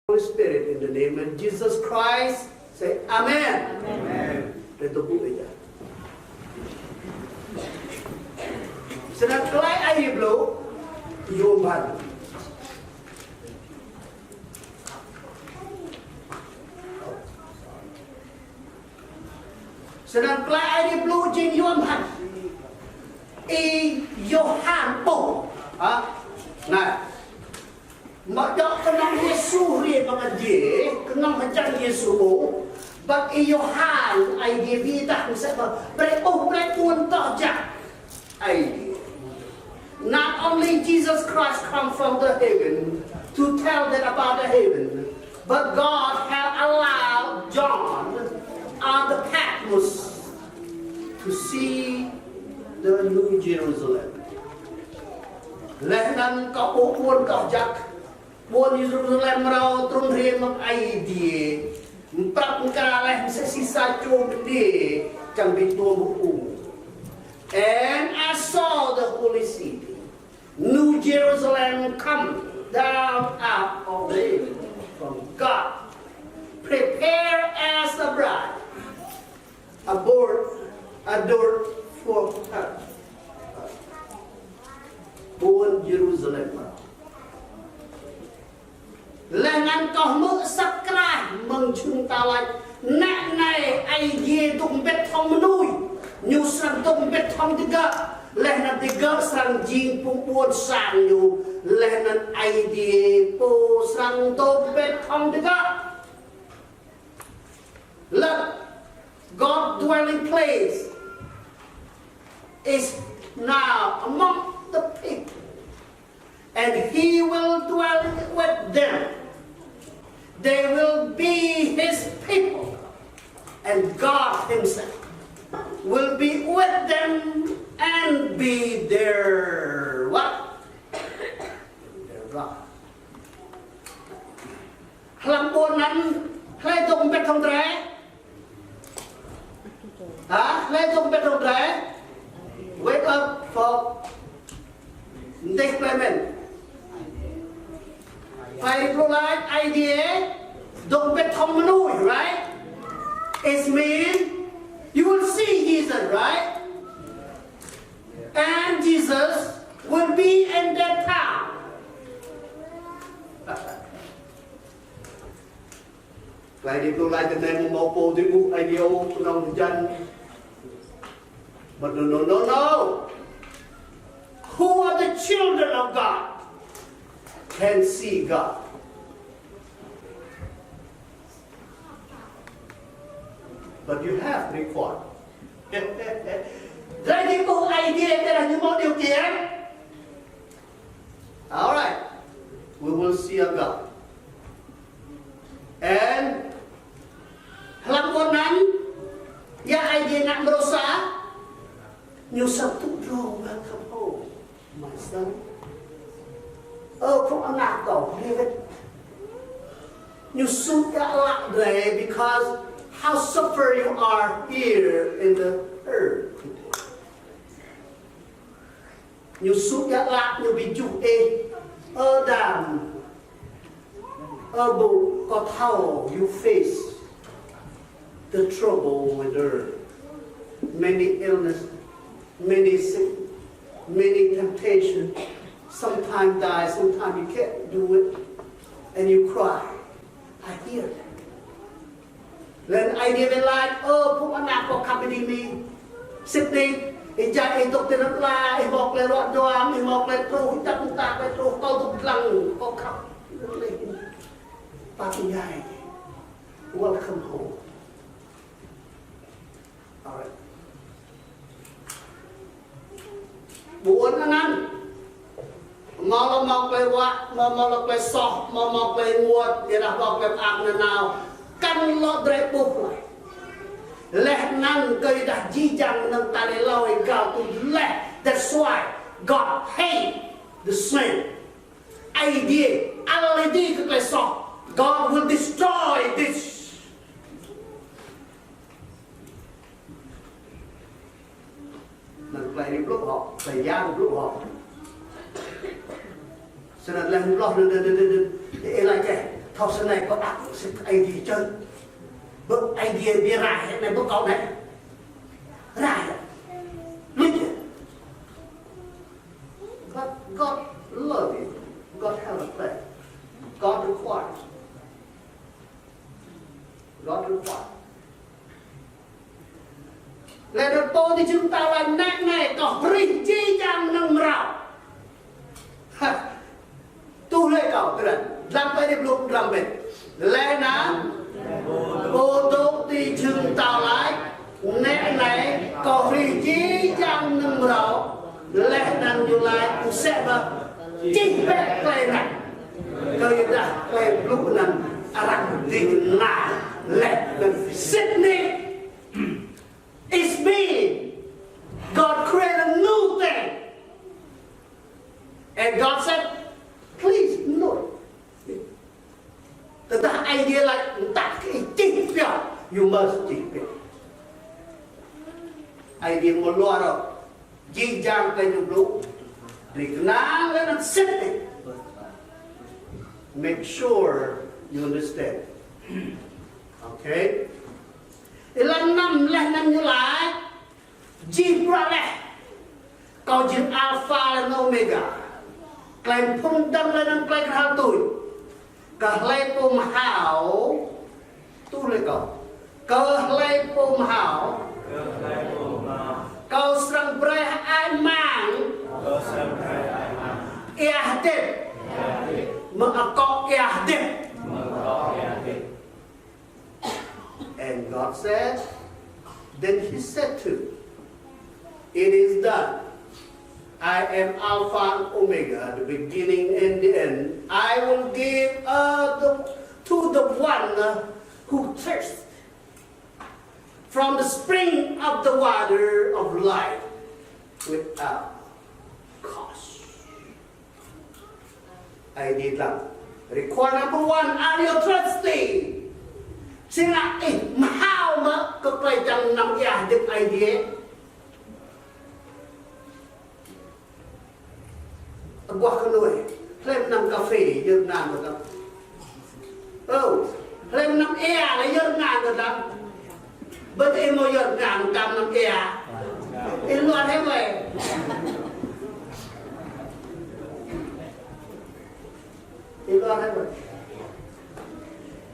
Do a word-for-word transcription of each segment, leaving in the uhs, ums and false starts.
Holy Spirit, in the name of Jesus Christ, say Amen. Amen. Drơi tơgŭ ih yơh. Snăn tơlơi Aê Diê blŭ, Yôhan. Snăn tơlơi Aê Diê blŭ jing Yôhan. Ih Yôhan ƀuh. Hă? Anai. Mă djơ̆ kơnơ̆ng Yêsu rai mơ̆ng adiê, kơnơ̆ng hơjăn Yêsu ƀuh. But ih Yôhan, Aê Diê wĭ tah mơsĕ mơ̆, brơi ƀuh, brơi ƀuăn tơl jak. Aê Diê. Not only Jesus Christ come from the heaven to tell them about the heaven, but God had allowed John on the Patmos to see the New Jerusalem. Laih anŭn kâo ƀuh ƀuăn tơl jak, ƀuôn Yêrusalem mrâo trŭn hriê mơ̆ng Aê Diê, mprăp mkra laih msĕ si sa čô pơdê, čang ƀĭt tuôm hơkŭm. And I saw the holy city, New Jerusalem, come down out of heaven from God, prepared as a bride, adorned, adorned for her. Ƀuôn Yêrusalem. Laih anŭn kâo hmư̆ asăp kraih mơ̆ng jơnum tơlơi: Nĕ anai, Aê Diê dŏ mbĭt hŏng mơnuih, Ñu srăng dŏ mbĭt hŏng digơ̆, laih anŭn digơ̆ srăng jing phung ƀuôn sang Ñu, laih anŭn Aê Diê pô srăng dŏ mbĭt hŏng digơ̆. Look, God dwelling place is now among the people, and He will dwell with them. They will be His people, and God Himself will be with them and be their what? Their God. Hlăm ƀuôn anŭn, hlơi dŏ mbĭt hŏng drơi? Hă? Hlơi dŏ mbĭt hŏng drơi? Wake up for this moment. Phải blŭ laĭ, Aê Diê dŏ mbĭt hŏng mơnuih, right? It means you will see Jesus, right? And Jesus will be in that town. Tơlơi Aê Diê blŭ laĭ tui anai: Mơ̆ng mơ̆ pô dưi ƀuh Aê Diê ôh, kơnơ̆ng hơjăn. But no, no, no, no. Who are the children of God can see God. But you have record. Drơi tơgŭ Aê Diê, tơdah ñu mâo điều kiện. All right. We will see a God. And hlăm ƀuôn anŭn, ya Aê Diê ngă mrô sa, Ñu srăng tŭ dro: Welcome home, my son. Ơ phung ană kâo, David. Ñu sŭ djă laĭ drơi, because how suffer you are here in the earth today. Ñu sŭ djă laĭ, ñu ƀu juh ih. Ơ Adam, ơ ƀŭk, kâo thâo you face the trouble with earth. Many illness, many sick, many temptation. Sometimes die, sometimes you can't do it, and you cry. I hear that. Laih anŭn Aê Diê wĭt laĭ: Ơ phung ană kâo khăp ƀing ih, sĭt nik, ih djai ih dŏ ti anăp ala, ih hmâo tơlơi ruă duăm, ih hmâo tơlơi truh, ih djăp mơta tơlơi truh, kâo dŏ lăng, kâo khăp. Pap ih djai. Welcome home. All right. Ƀuôn anŭn, mơ̆ lŏ mâo tơlơi ruă, mơ̆ mâo lŏ tơlơi soh, mơ̆ mâo tơlơi ênguôt, ƀiădah mâo tơlơi mơak nanao, kăn lŏ drơi ƀuh laih. Laih anŭn kơyuadah jih jang anŭn ta lĕ hlơi gao tui laih. That's why God hate the sin. Aê Diê ăl ih kơ tơlơi soh. God will destroy this. Anŭn tơlơi Aê Diê blŭ hŏ, tơlơi Yang blŭ hŏ. Snăn leh hloh anăn, anăn, anăn, anăn, ih laĭ kơ, thâo snei kâo đăo sĭt Aê Diê čơ. Bơ Aê Diê bi rai hĕ anei bơ kâo anei. Rai hĕ. Luč hĕ. But God love you. God have a plan. God requires. God requires. Leh anăn pô ti jưng ta laĭ nĕ anei kâo hrih jih jang mnơ̆ng mrâo. Ha. Tuh leh kâo tơlơi. Dlăng pơ anei blŭ dlăng pơ. Leh anăn pô dôk ti jưng ta laĭ nĕ anei kâo hrih jih jang mnơ̆ng mrâo. Leh anăn ñu laĭ ƀu sĕ ôh. Čih bĕ klei anăn. Kơ yua dah klei blŭ anăn arăng dĭng nai leh anăn sĭt nik. It's me. God created a new thing. And God said, "Please, no." Tơdah Aê Diê laĭ, "Mtă kơ ih čih pioh," you must čih pioh. Aê Diê amâo luar ôh. Jih jang klei ñu blŭ, drei knang leh anăn sĭt nik. Make sure you understand. Okay? Êlan năm leh anăn ñu laĭ, jih bruă leh. Kâo jing Alpha leh anăn Omega. Klei phŭn dơ̆ng leh anăn klei kơhal tuč. Kơ hlei pô mhao, tuh leh kâo. Kơ hlei pô mhao, kâo srăng brei hơăi mang ia hdĭp. Mơ̆ng akŏ ia hdĭp. And God said, then he said to, "It is done. I am Alpha and Omega, the beginning and the end. I will give uh, the, to the one uh, who thirsts from the spring of the water of life without cost." Aê Diê dlăng. Request number one, are you thirsty? Si ngă ih mhao mơ̆ kơ klei čang mnăm ia hdĭp Aê Diê? Aguah kơ nuê. Hlei mnăm kaphê, yơr ngan kơ tăm. Ơ, hlei mnăm ia, lĕ yơr ngan kơ tăm. Bơ ih mâo yơr ngan kơ tăm mnăm ia. Ih luar hĕ wĕ. Ih luar hĕ wĕ.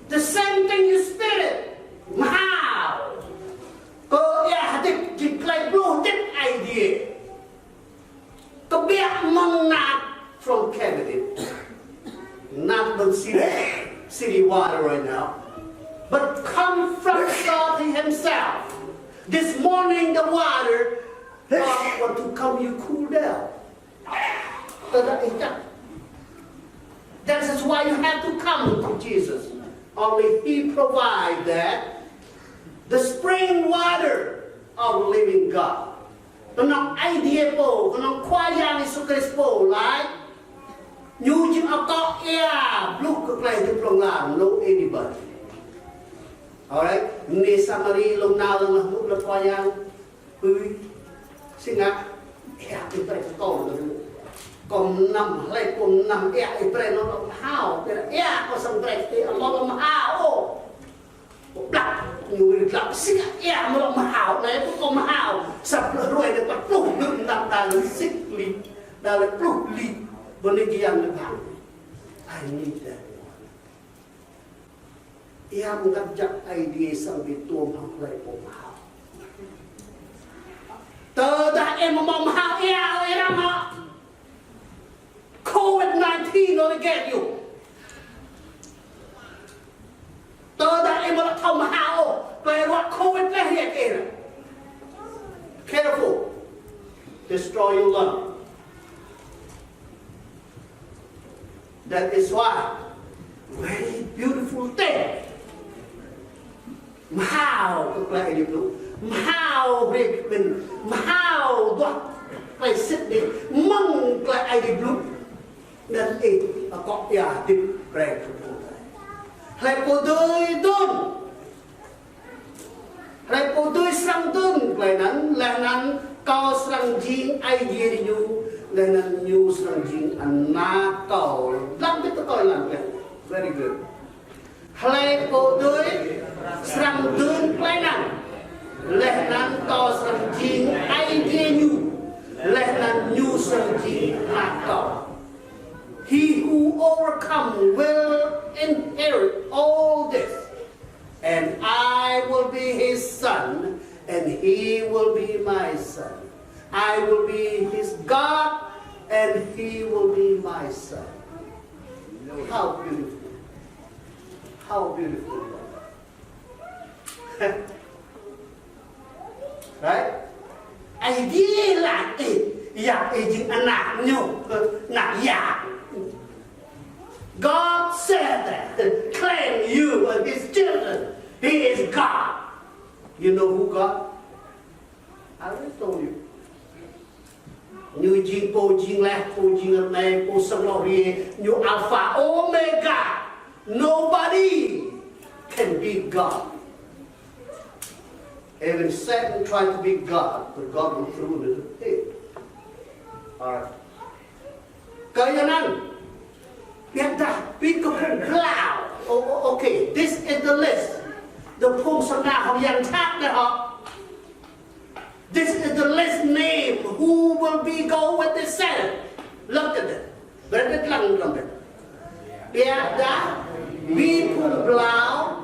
The same thing in spirit. Mhao. Kơ ia hdĭp, jing klei blŭ hdĭp Aê Diê. Kbiă mơ̆ng nat from Canada. Not the city, city water right now. But come from God Himself. This morning the water, God want to come you cool down. Tơdah ih čang. That is why you have to come to Jesus. Only He provide that the spring water of living God. Knŏng Aê Diê pô, knŏng Khua Yang Yêsu Krist pô laĭ. Ñu jing akŏ ia blŭ kơ klei hdĭp hlŏng lar, no anybody. Alright, mơnuih Samari lŏ nao lăng leh mŭt leh Khua Yang. Ơi, si ngă, ia ih brei kơ kâo. Kâo mnăm, hlei pô mnăm ia ih brei anăn lŏ mhao, ƀiădah ia kâo srăng brei kơ ih amâo lŏ mhao ôh. Ƀlăk, ñu wĭt ƀlăk, si ngă ia amâo lŏ mhao, anei pô kâo mhao, sa pluh hruê anei pă pluh blư̆ mtam đa lĕ sĭt lĕ, đa lĕ pluh lĕ, bơ anei kiăng lĕ bang. I need that one. Ia mngăt jăk Aê Diê srăng bi tuôm hŏng hlei pô mhao. Tơdah ih amâo mhao ia, ơ ih răng hă? Covid nineteen will get you. Tơdah ih amâo lŏ thâo mhao ôh, klei ruă Covid leh hriê kơ ih. Careful. Destroy your lung. That is why very beautiful thing. Mhao kơ klei Aê Diê blŭ. Mhao brei ƀing, mhao duah klei sĭt nik mơ̆ng klei Aê Diê blŭ. Anăn ih akŏ ia hdĭp brei kơ ƀing ta. Hlei pô dưi dŭn. Hlei pô dưi srăng dŭn klei anăn, leh anăn kâo srăng jing Aê Diê ñu, leh anăn ñu srăng jing anak kâo. Very good. Hlơi pô dưi srăng dưm tơlơi anăn, laih anăn kâo srăng jing Aê Diê ñu, laih anăn ñu srăng jing anak kâo. He who overcome will inherit all this, and I will be his son, and he will be my son. I will be his God, and he will be my son. How beautiful. How beautiful. Right? Aê Diê laĭ, ih, ih jing anak ñu, anak ih. God said that, claim you as his children. He is God. You know who God? I already told you. Ñu jing pô jing laih, pô jing rơnai, pô srăng hloh rai, ñu Alpha Omega. Nobody can beat God. Even Satan tried to beat God, but God went through with it. All right. Kơ yua anăn, biă dah ƀing kơ phung blao. Oh, oh, okay, this is the list. The phung srăng hŏng yang thak đah hŏ. This is the list name who will be go with the Satan. Look at it. Brơi ƀing lăng lăng ƀing. Biă dah, ƀing phung blao,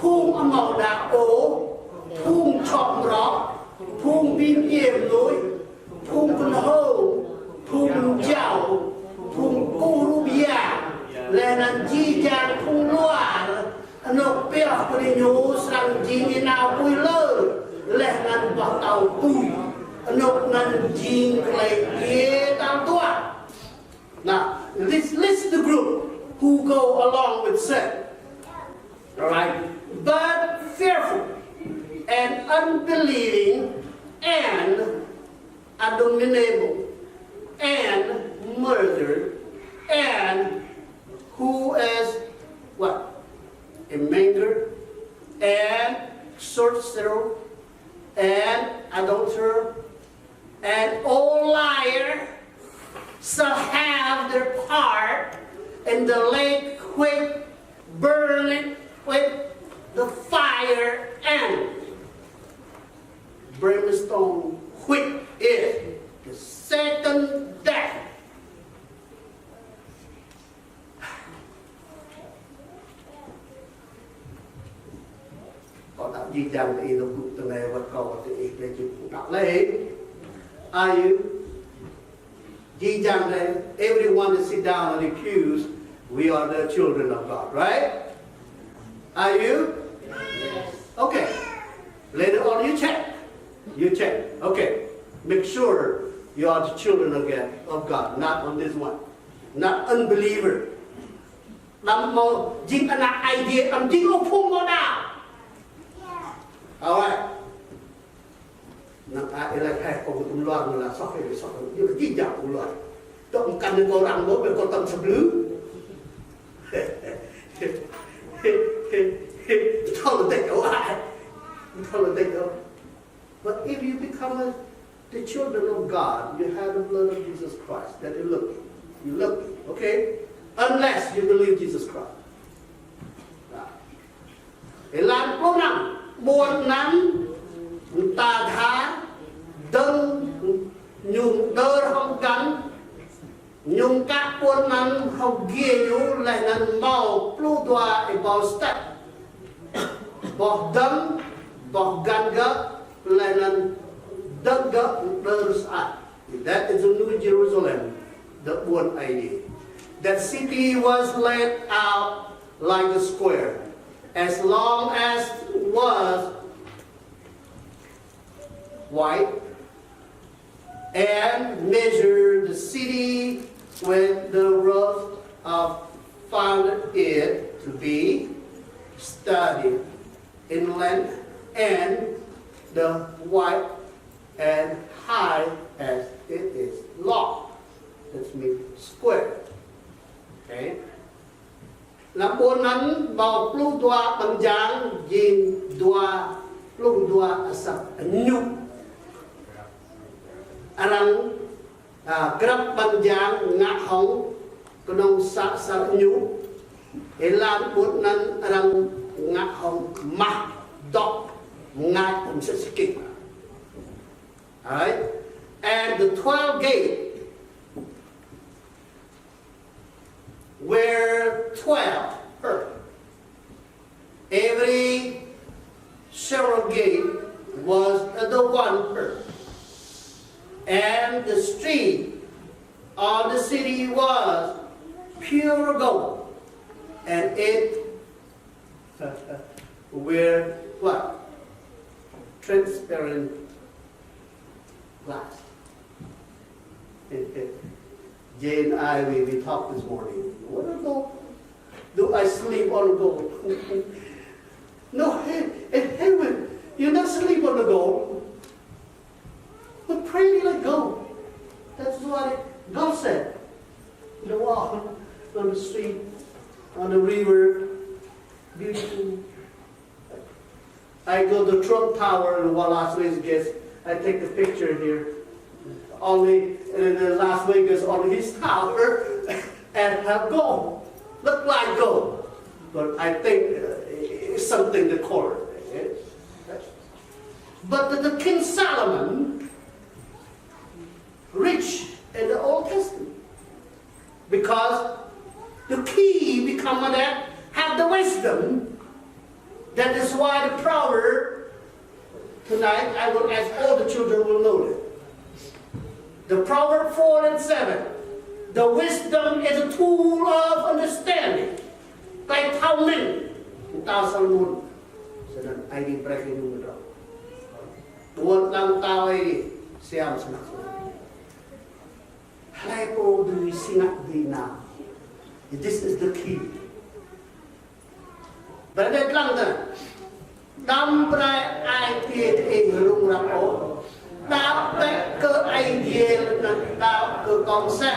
phung amâo đaŏ ôh, phung čŏk mrŏk, phung ƀing djai mnuih, phung kơnhông, phung jao, phung kơkuh rup yang, laih anăn jih jang phung luar, anôk pioh kơ diñu srăng jing ênao apui lơ, laih anăn boh tâo apui, anôk anăn jing tơlơi djiê tal dua. Now, this list the group who go along with sin. All right? But fearful and unbelieving and abominable and murder and who is what? A manger and sorcerer and adulterer and all liar shall have their part in the lake which burneth with the fire and brimstone, which is the second death. Kâo đaŏ jih jang tơ ih, lŏ gŭ tơ anai wăt kâo wăt tơ ih, tơ jing pô đaŏ lĕ. Are you? Jih jang tơ ih, everyone that sit down on the pews, we are the children of God, right? Are you? Okay. Later on, you check. You check. Okay. Make sure you are the children of God, of God, not on this one. Not unbeliever. Đăm mâo jing anak Aê Diê, đăm jing ôh phung mâo đaŏ. All right. Năng ai ih laĭ hĕ kâo kơ tŭm luar, ñu laĭ soh, ih soh, ñu laĭ jih jang tŭm luar. Tŏ mơkăn ñu kâo răng mâo, ƀiă kâo tăm sơblư. Thâo lŏ dĕ kâo ai. Thâo lŏ dĕ kâo. But if you become a, the children of God, you have the blood of Jesus Christ. That is lucky. You lucky, okay? Unless you believe Jesus Christ. Now, êlan pluh năm, ƀuôn anăn, mơta tha, dơ̆ng, ñu đơr hŏng găn, ñu mkă ƀuôn anăn hŏng giê ñu, laih anăn mâo pluh dua êbâo step. Boh dơ̆ng, boh găn gơ̆, laih anăn dơ̆ng gơ̆ đơr sơăi. That is the New Jerusalem, the ƀuôn Aê Diê. That city was laid out like a square, as long as it was wide, and measured the city with the rough of found it to be studied in length and the wide and high as it is long. That means square. Okay? Lăm ƀuôn anăn mâo pluh dua ƀăng jang jing dua pluh dua asăp añŭ. Arăng, a, grăp ƀăng jang ngă hŏng Kơnơ̆ng sa, sa ñu, êlan ƀuh anŭn arăng ngă hŏng mah dŏ, ngă hŏng sĕ siki. All right? And the twelve gate were twelve pearl. Every several gate was the one pearl. And the street of the city was pure gold. And it were what? Transparent glass. Jay and I, we, we talked this morning. What a gold. Do I sleep on gold? No, he- in heaven, you not sleep on the gold. But pray like gold. That's what God said. The wall, on the street, on the river, beautiful. I go to Trump Tower in Las Vegas. I take the picture here. Only in the Las Vegas, on his tower, and have gold. Look like gold. But I think uh, it's something the color. Eh? But the, the King Solomon rich in the Old Testament. Because the key become that have the wisdom. That is why the proverb tonight I will ask all the children will know it. The proverb four and seven. The wisdom is a tool of understanding. Klei thông minh. Tao Salomon. Sơnăn ai đi brek đi nung đó. Buat lam tao ai đi. Siam sơnăn. Hlơi pô dưi singă dưi nao. This is the key. Bơnê lăng tơ. Đăm brơi ai tiê ih rŭng răng ôh. Đăo bĕ kơ Aê Diê lĕ anăn đăo kơ kông sĕ.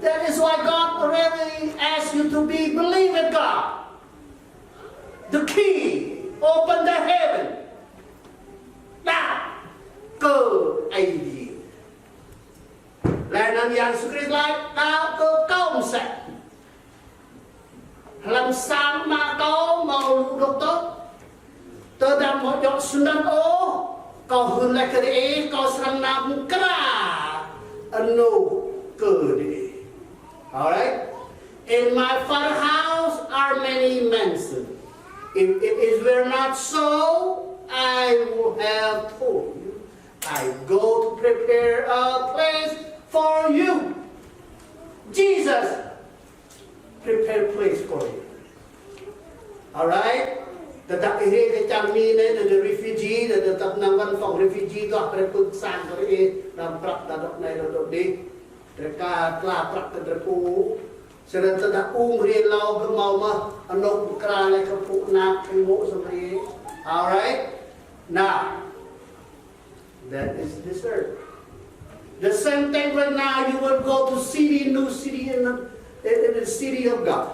That is why God really asks you to be believe in God. The key, open the heaven. Đăo kơ Aê Diê. Laih anŭn Yang Yêsu Krist laĭ, đăo kơ kông sĕ. Hlăm sang mă kâo hmâo lu đôč tơ. Tơdah hmâo djŏ sơnăn ôh, kâo hưn laih kơ ih, kâo srăng nao mơkra anôk kơ ih. All right? In my Father house are many mansions. If it is were not so, I would have told you. I go to prepare a place for you. Jesus prepare place for you. All right? Tơdah ih rai čar Mi anai, dah refugee, dah tơdah nao văn phòng refugee, dah prepare sang kơ ih, dah prăk, dah dŏ anai, dah dŏ adih. Dreka tla prăk kơ drepô. Sơnăn tơdah ung rai hlâo kơ hmâo mơ̆ anôk mơkra laih kơ pô anak ung mơ̆ sơmri. All right? Now, that is this earth. The same thing right now, you will go to city, new city, in the, in the city of God.